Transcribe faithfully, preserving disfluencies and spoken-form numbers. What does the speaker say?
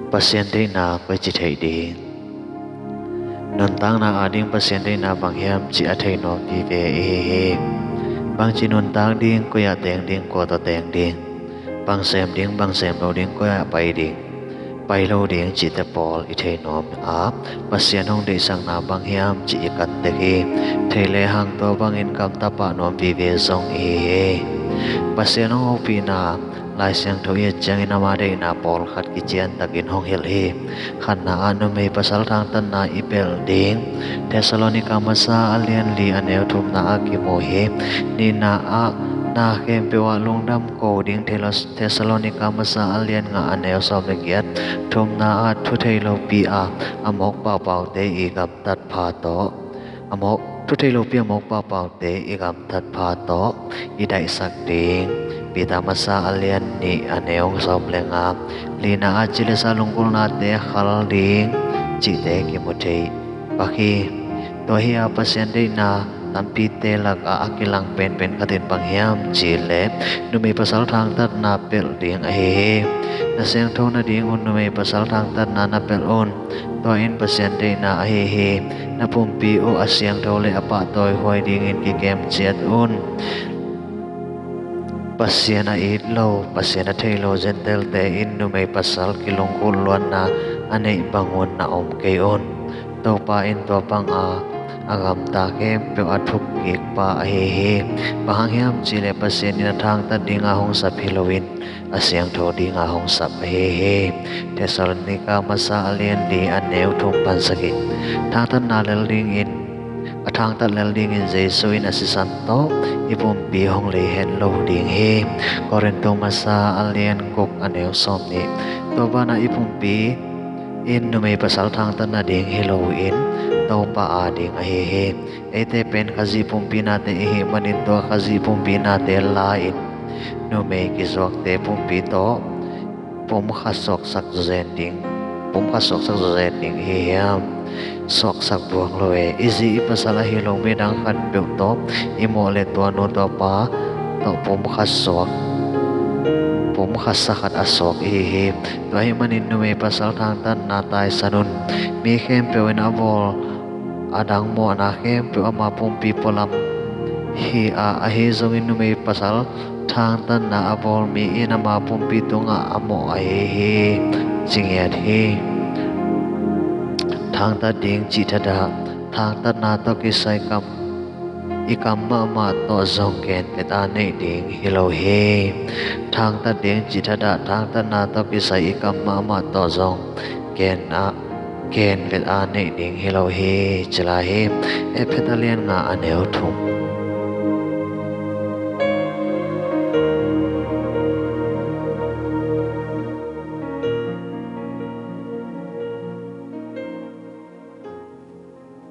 Pasian deihna koici theih ding? Nuntakna ading Pasian deihna bang hiam cih a thei nuam vive ihi hi. Bangci nuntak ding, koi-ah teng ding, kua tawh teng ding, bang sem ding, bang sem lo ding, koi-ah pai ding, pai lo ding cihte pawl i thei nuam a, Pasian hong deihsakna bang hiam cih i kat tek hi. Thei lehang tua bangin gamta pah nuam vive zong ihi hi. Pasian hong hopihna Lai Siangtho i et ciangin ama deihna pawlkhat kiciantakin hong hilh hi. Khatna ah numei pasal thangtatna i pelh ding Thessalonika masa a lian li a neu thumna ah kimu hi. Nihna ah na khempeuh ah lungdam ko ding Thessalonika masa a lian nga a neu sawm le giat. Thumna ah thu thei lopi a a mawk paupaute i gamtat pha tawh, a mawk, thu thei lopi a mawk paupaute i gamtat pha tawh i daihsak ding Peter masa a lian nih a neu sawm le nga. Lina ah ci le sa lunggulhnate khal ding cihte kimu thei pak hi. Tua hi a Pasian deihna tampite lakah a kilang penpen khatin bang hiam cih leh numei pasal thangtatna pelh ding ahi hi. Na siangtho nadingun numei pasal thangtatna na pelh un. Tua in Pasian deihna ahi hi. Na pumpi uh a siangtho le a pahtawi huai dingin kikem ciat un. Pasian a it lo, Pasian a thei lo Gentile-te in numei pasal kilungkul luanna a neih bangun na om kei un. Topa in tua banga a gamta khempeuh a thukkikpa ahi hi. Bang hang hiam cih leh Pasian in a thangtat dinga hong sap hi loin a siangtho dinga hong sap ahi hi. Thessalonika masa a lian li a neu thum pan sagih. Thangtatna lel dingin, a thangtat lel dingin Jesu in a sisan tawh i pumpi hong lei het lo ding hi. Korinto masa a lian guk a neu sawm nih. Tua banah i pumpi in numei pasal thangtat nading hi loin Topa ading ahi hi. Eite pen Khazih pumpi nate ihih manin tua Khazih pumpi nate la-in numei kizuakte pumpi tawh pumkhat suaksak zen ding, pumkhat suaksak zen ding ihi hiam? Suaksak buang lo e. I zi i pasal ahi lo midang khatpeuh tawh i mawh le tua nu tua pa tawh pumkhat suak, pumkhat sakhat a suak ihi hi. Tua ahih manin numei pasal thangtatna taisan un. Mi khempeuh in a bawl a dang mawhna khempeuh ama pumpi pualam hi a, ahi zongin numei pasal thangtatna a bawl mi in ama pumpi tungah a mawh ahi hi, ci ngiat hi. Thangtat ding cih thadah, thangtatna tawh kisai kam i kam mahmah tawh zong genvet a neih ding hi lo hi. Thangtat ding cih thadah, thangtatna tawh kisai i kam mahmah tawh zong gen a, genvet a neih ding hi lo hi, ci lai hi. Efesa lian nga a neu thum.